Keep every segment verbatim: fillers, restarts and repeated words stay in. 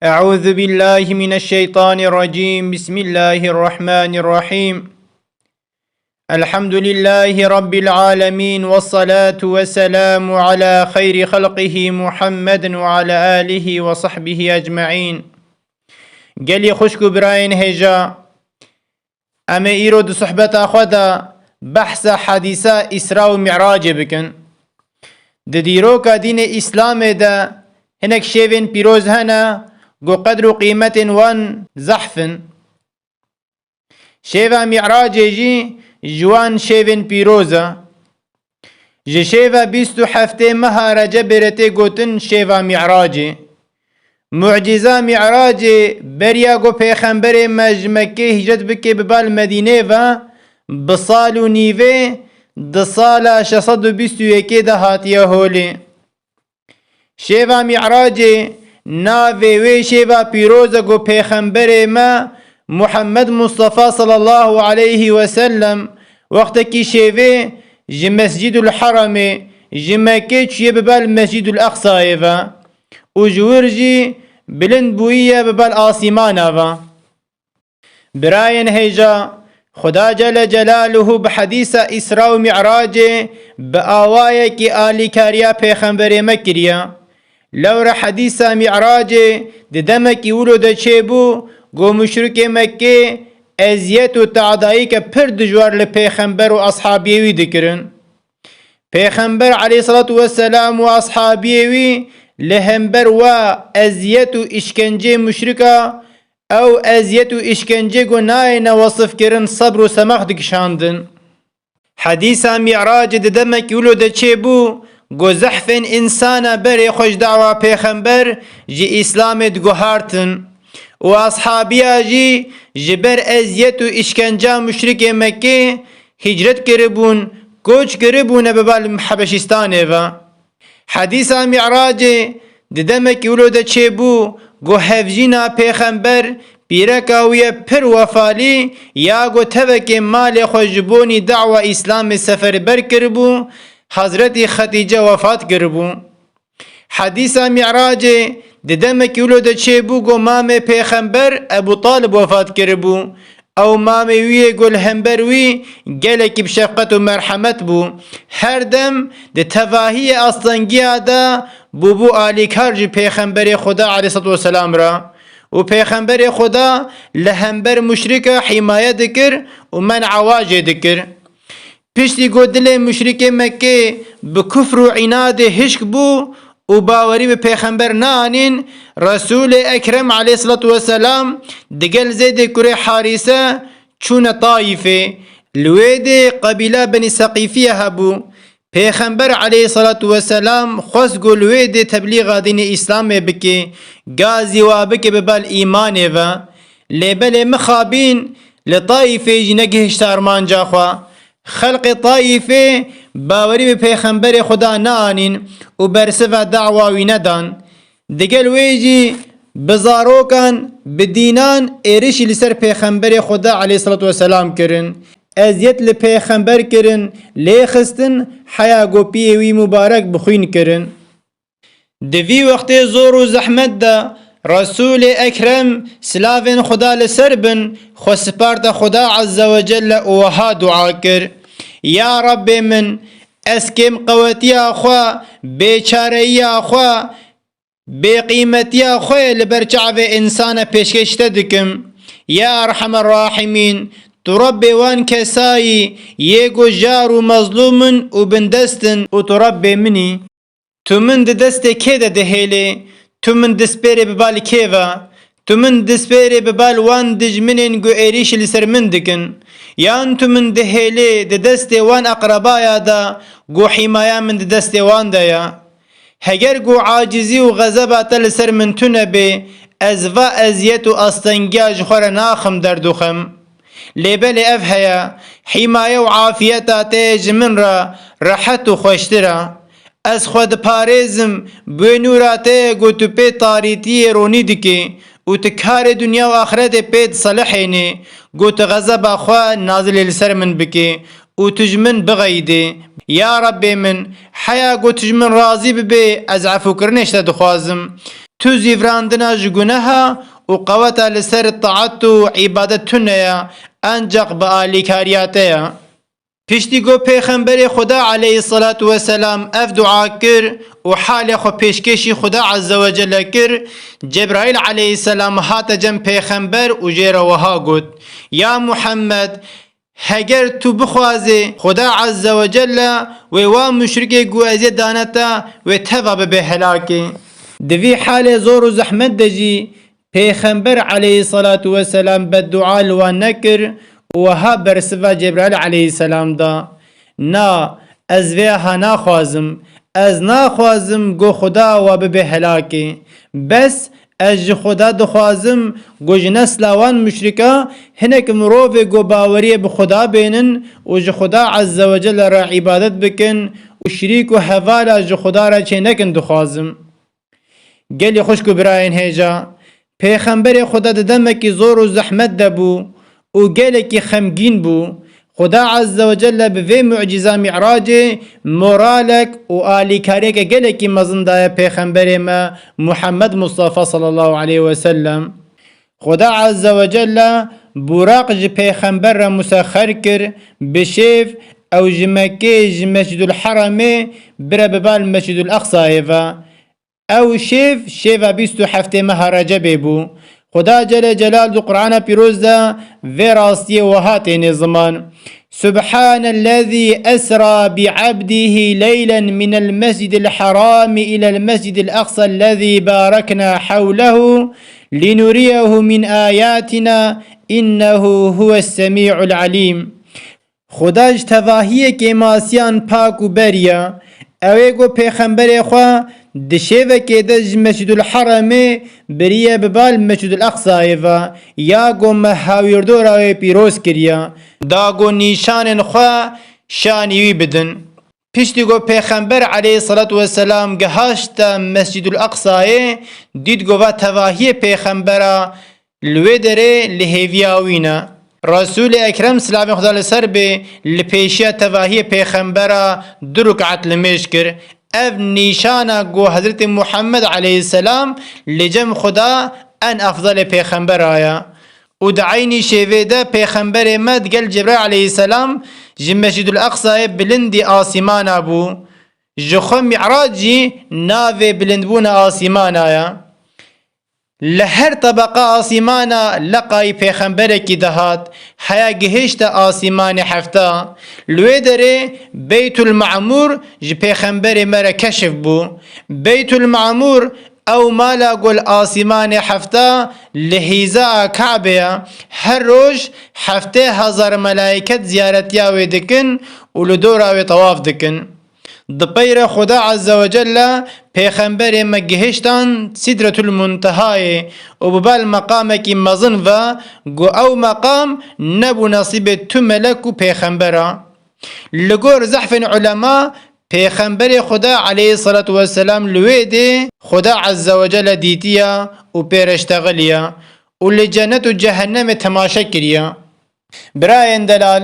أعوذ بالله من الشيطان الرجيم. بسم الله الرحمن الرحيم. الحمد لله رب العالمين، والصلاة والسلام على خير خلقه محمد وعلى آله وصحبه أجمعين. Gelî xwişk û birayên hêja, em ê îro di sohbeta xwe de behsa hedîsa Îsra û Mi'racê bikin. Di dîroka dînê Îslamê de hinek şêvên pîroz hene ku qedr û qîmetên wan zehf in. Şêva Mi'racê jî ji wan şêvên pîroz e. Ji şêva bîst û heftê meha Recebê re tê gotin şêva Mi'racê. Mucîza Mi'racê beriya ku Pêxemberê me ji Mekkê hicret bike biba li Medînê ve, bi sal û nîvê di sala şeş sed û bîst û yekê de hatiye holê. Şêva Mi'racê navê wê şêva pîroz e ku Pêxemberê me Muhammed Mustafa sallallahu aleyhi ve sellem wextekî şêvê ji Mescîdul Haramê, ji Mekkê çûye biba li Mescîdul Eqsayê ve û ji wir jî bilind bûyiye biba li asîmana ve. Birayên hêja, Xuda Celle Celaluhu bi hedîsa Îsra û Mi'racê bi awayekî alîkariya Pêxemberê me kiriye. Lewre hedîsa Mi'racê di demekî wilo de çêbû, ku muşrikê Mekkê eziyet û te'dayîke pir dijwar li Pêxember û ashabiyê wî dikirin. Pêxember aleyhisselatu vesselam û ashabiyê wî li hember wa eziyet û îşkencê muşrika, ew eziyet û îşkencê ku nayêne wesifkirin, sebr û semax dikişandin. Hedîsa Mi'racê di demekî wilo de çêbû, ku zehfên însana berê xwe ji dawa Pêxember ji Îslamê diguhartin û ashabiya jî ji ber eziyet û îşkenca muşrikê Mekkê hicret kiribûn, koç kiribûne biba li Hebeşîstanê ve. Hedîsa Mi'racê di demekî wilo de çêbû, ku hevjîna Pêxember pîreka wî ye pir wefalî, ya ku tevekê malê xwe ji bonî dawa Îslamê seferber kiribû, Hezretî Xetîce wefat kiribû. Hedîsa Mi'racê di demekî wilo de çêbû, ku mamê Pêxember Ebu Talib wefat kiribû. Ew mamê wî yê ku li hember wî gelekî bi şefqet û merhemet bû. Her dem di tevahiyê astengiya de bûbû alîkar ji Pêxemberê Xuda aleyhisselatu vesselam re. Û Pêxemberê Xuda li hember muşrika hîmaye dikir û men'a wa jê dikir. Piştî ku dilê muşrikê Mekkê bi kufr û înadê hişk bû û bawerî bi Pêxember neanîn, Resûlê Ekrem aleyhisselatu vesselam digel Zeydê kurê Harîse çûne Taîfê. Li wê dê qebîla Benî Seqîfiye hebû. Pêxember aleyhisselatu vesselam xwest ku li wê dê teblîxa dînê Îslamê bike, gazî wa bike biba li îmanê ve. Lê belê mixabîn li Taîfê jî negihişt armanca xwe. Xelqê Taîfê bawerî bi Pêxemberê Xuda neanîn û bersiva dawa wî nedan. Digel wê jî bi zarokan, bi dînan êrişî li ser Pêxemberê Xuda aleyhisselatu vesselam kirin. Eziyet li Pêxember kirin, lê xistin, heya ku piyê wî mubarek bi xwîn kirin. Di vî wextê zor û zehmet de Resûlê Ekrem, silavên Xuda li ser bin, xwe siparte Xuda Azze ve Celle û wiha dua kir: Ya Rabbê min, ez kêmqewetiya xwe, bêçareyiya xwe, bêqîmetiya xwe li ber çavê însana pêşkêş te dikim. Ya Erhemer Rahimîn, tu Rebbê wan kesayî yê ku jar û mezlûm in û bindest in û tu Rebbê min î. Tu min di destê kê de dihêlê? Tu min dispêrê biba li kê ve? Tu min dispêrê biba li wan dijminên ku êrîşî li ser min dikin? Yan tu min dihêlê di destê wan eqrebaya de ku hîmaya min di destê wan de ye? Heger ku acizî û xezeba te li ser min tune bê, ez va eziyet û astengiya ji xwe re naxim derd û xem. Lê belê ev heye, hîmaye û afiyeta te ji min re rehet û xweştir e. Ez xwe diparêzim bi wê nûra te ye ku tu pê tarîtiyê ronî dikê û tu karê dinya û axretê pê diselihênê, ku tu xezeba xwe nazilê li ser min bikê û tu ji min bixeyidê. Ya Rebbê min, heya ku tu ji min razî bibê, ez efûkirinê ji te dixwazim. Tu zîvirandina ji guneha û qeweta li ser taet û îbadet tune ye, ancaq bi alîkariya te ye. Piştî ku Pêxemberê Xuda aleyhisselatu vesselam ev dua kir û halê xwe pêşkêşî Xuda Azze ve Celle kir, Cebraîl aleyhisselam hate cem Pêxember û jê re wiha got, Ya Muhammed, heger tu bixwazê, Xuda Azze ve Celle wê wa muşrikê ku ez ê dane te, wê teva bibe helakê. Di vî halê zor û zehmet de jî Pêxember aleyhisselatu vesselam beddua li wan nekir û wiha bersiva Cebraîl aleyhisselam da, Na, ez vêha naxwazim. Ez naxwazim ku Xuda wa bibe helakê. Bes ez ji Xuda dixwazim ku ji nesla wan muşrika hinek mirovê ku baweriyê bi Xuda bênin û ji Xuda Azze ve Celle re îbadet bikin û şirîk û hevala ji Xuda re çênekin dixwazim. Gelî xwişk û birayên hêja, Pêxemberê Xuda di demekî zor û zehmet de bû û gelekî xemgîn bû. Xuda Azze ve Celle bi vê mucîza Mi'racê moralek û alîkariyeke gelekî mezin daye Pêxemberê me Muhammed Mustafa sallallahu aleyhi ve sellem. Xuda Azze ve Celle Buraq ji Pêxember re musexer kir, bi şêv ew ji Mekkê, ji Mescîdul Heramê bire bi bal Mescîdul Aqsayê ve. Ew şêv, şêva bîst û heftê meha Recebê bû. Xuda Celle Celal di Qur'ana Pîroz de vê rastiyê wiha têne ziman, Subhanellezî esra bi'ebdihî leylen minel mescîdil herâmi ilel mescîdil aqsellezî barekna hewlehu linuriyehu min ayatina innehu huves semî'ul alîm. Xuda ji tevahiyê kêmasiyan pak û berî ye. Ew ê ku Pêxemberê xwe di şêvekê de ji Mescîdul Heramê biriye bi bal Mescîdul Aqsayê ve, ya ku me hawîrdora wê pîroz kiriye, da ku nîşanên xwe şanî wî bidin. Piştî ku Pêxember aleyhisselatu vesselam gihaşte Mescîdul Aqsayê, dît ku va tevahiyê Pêxembera li wê derê li hêviya wî ne. Resûlê Ekrem, silavên Xuda li ser bê, li pêşiya tevahiyê Pêxembera du rûkat limêj kir. Ev nîşana ku Hezretî Muhammed aleyhisselam li cem Xuda en efzelê Pêxembera ye. Û di eynî şêvê de Pêxemberê me digel Cebraîl aleyhisselam ji Mescîdul Aqsayê bilindî asîmana bû. Ji xwe Mi'rac jî navê bilindbûna asîmana ye. Li her tebeqa asîmana leqayî pêxemberekî dihat, heya gihişte asîmanê hefta. Li wê derê Beytul Me'mûr ji pêxemberê me re keşif bû. Beytul Me'mûr ew mala ku li asîmanê hefta li hîza a Kabê ye. Her roj heftê hezar melayket ziyaretiya wê dikin û li dora wê tewaf dikin. Di pey re Xuda Azze ve Celle Pêxemberê me gihiştan Sidretul Muntehayê û bi bal meqamekî mezin ve, ku ew meqam nebû nesîbê tu melek û pêxembera. Li gor zehfên ulema, Pêxemberê Xuda aleyhisselatu vesselam li wê dê Xuda Azze ve Celle dîtiye û pê re ştexiliye û li cenet û cehennemê temaşe kiriye. Birayên delal,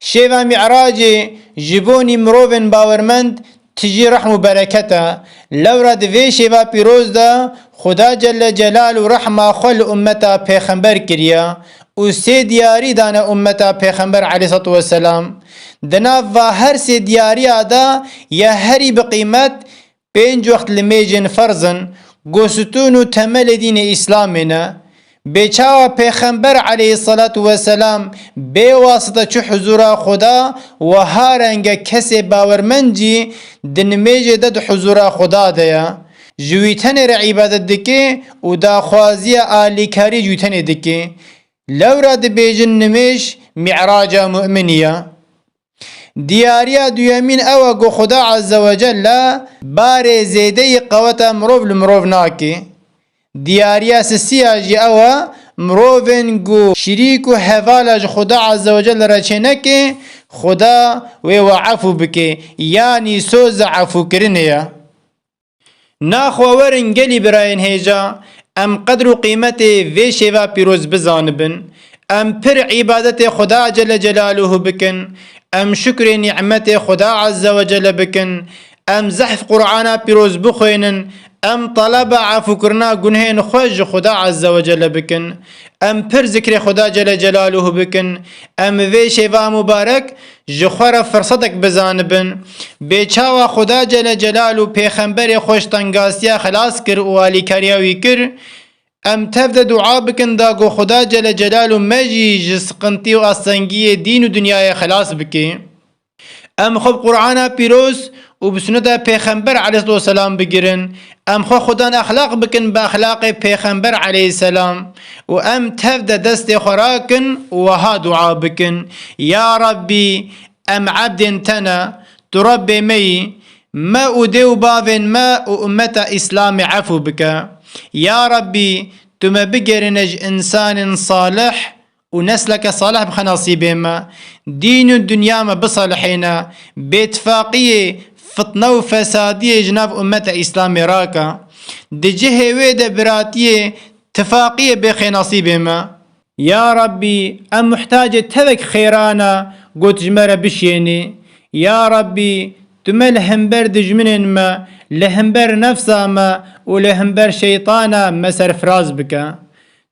şêva Mi'racê ji bonî mirovên bawermend tijî rehm û bereket e. Lewra di vê şêva pîroz de Xuda Celle Celal û rehma xwe li ummeta Pêxember kiriye û sê diyarî dane ummeta Pêxember aleyhisselatu vesselam. Di nav va her sê diyariya de ya herî bi qîmet Pênc wext limêjên ferz in, ku stûn û temelê dînê Îslamê ne. Bê çawa Pêxember aleyhisselatu vesselam bê wasita çû huzura Xuda, wiha renge kesê bawermend jî di nimêjê de di huzura Xuda de ye. Ji wî tenê re îbadet dike û daxwaziya alîkarî ji wî tenê dike. Lewra dibêjin nimêj mi'raca mu'minî ye. Diyariya duyemîn ew e ku Xuda Azze ve Celle barê zêdeyî qeweta mirov li mirov nake. Diyariya sisiya jî ew e, mirovên ku şirîk û hevala ji Xuda Azze ve Celle re çêneke, Xuda wê we efû bike, yanî soza efûkirinê ye. Naxwe werin gelî birayên hêja, em qedr û qîmetê vê şêva pîroz bizanibin. Em pir îbadetê Xuda Celle Celaluhu bikin. Em şukrê nîmetê Xuda Azze ve Celle bikin. Em zehf Qur'ana pîroz bixwênin. Em taleba efûkirina gunhên xwe ji Xuda Azze ve Celle bikin. Em pir zikrê Xuda Celle Celaluhu bikin. Em vê şêva mubarek ji xwe re firsetek bizanibin. Bê çawa Xuda Celle Celaluhu pêxemberê xwe ji tengasiya xelas kir û alîkariya wî kir, em tev de dua bikin da ku Xuda Celle Celaluhu me jî ji siqintî û astengiyê dîn û dinyayê xelas bike. Em xwe bi Qur'ana pîroz û bi suneta Pêxember aleyhissalatu vesselam bigirin. Em xwe xudan exlaq bikin bi exlaqê Pêxember aleyhisselam û em tev de destê xwe rakin û wiha dua bikin: Ya Rabbî, em ebdên te ne, tu Rebbê me yî, me û dê û bavên me û ummeta Îslamê efû bike. Ya Rabbî, tu me bigerîne ji însanên salih û nesleke salih bixe nesîbê me. Dîn û dinya me bisalihêne. Bêtifaqiyê, fitne û fesadiyê ji nav ummeta Îslamê rake. Di cihê wê de biratiyê, tifaqiyê bêxê nesîbê me. Ya Rabbî, em muhtacê tevek xêra ne, got ji me re bişênê. Ya Rabbî, tu me li hember dijminên me, li hember nefsa me û li hember şeytana me serfiraz bike.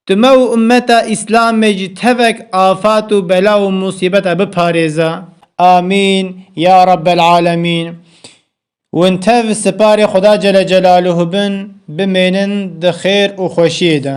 Tu me û ummeta Îslamê ji tevek afat û bela û musîbeta biparêze. Amîn ya Rabbel Alemîn. Win tev siparê Xuda Celle Celaluhu bin, bimênin di xêr û xweşiyê de.